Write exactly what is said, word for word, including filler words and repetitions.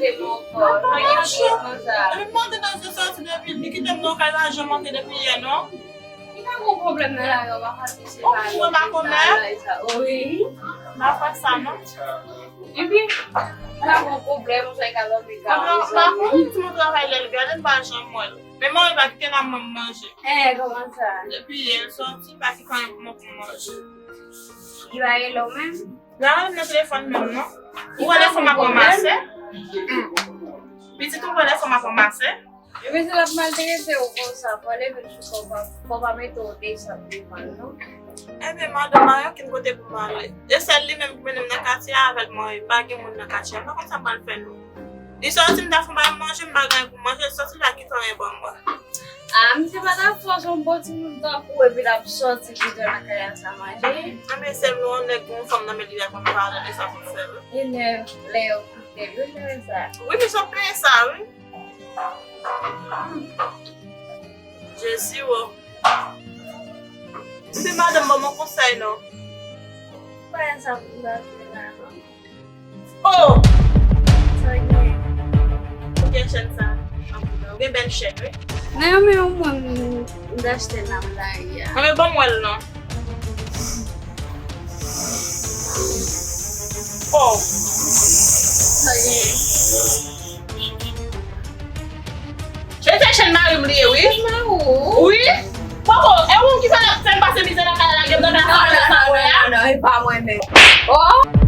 Te mwen ankò. Mwen gen yon ti konsa. Depi m monte nan zye sòti depi, li kite m nan kay la, janm antre depi yè, non. Li pa gon pwoblèm nan lari, w pa pral pise pa li. Ou pa konnen? Wi. M pa fè sa, non. Epi, li pa gon pwoblèm, ou fè ka dòmi ka. M pa konnen ti mwen travay lè l vini, m pa janm wè l. Men mwen pa kite l ap ban m manje. Eh, kòman sa? Depi yè l sòti, pa kite anyen pou mwen pou m manje. Li pa rele w menm? L pa rele m nan telefòn menm, non. Ou wè lè fò m ap ranmase? Hmm. Pitit ou wè lè fò m ap ranmase? Epi si l ap maltrete w konsa, fò leve l sou kò w, fò w pa mete w desann devan l, non. Ebyen, madanm, pa gen okenn kote pou m ale. E sèl li menm ki mennen m nan katye a avèk mwen, pa gen moun nan katye a. M pa konn sa m pral fè, non. Li sòti, m ta fè yon bagay manje, m pa gen anyen pou manje, li sòti, li pa kite anyen ban mwen. Ah, misye pa ta fòse yon bon timoun tankou w epi l ap sòti pito nan kay la san manje. Anben, sèl yon nèg, yon fanm nan men li a konn pale de sa pou l fè, wi. E lè, lè yo kite l, wi, lè sa. Wi, misye ap peye sa, wi. Jezi, o. Se madanm ban m yon konsèy, non. Pa sa pou m ta fè la, non. Oh! Sa gen? Ou gen chèn sa? Ou gen bèl chèn, wi. Nan yon men yon mwen m achte nan lari a. Nan men ban m wè l non. Oh! Sa gen? Se te chèn mari m li ye, wi. Wi. Poko, e ou ki fè l ap fè m pase mizè nan kay la, lage m nan kay la, sa wè a? Non, non, non, e pa mwen menm. Oh!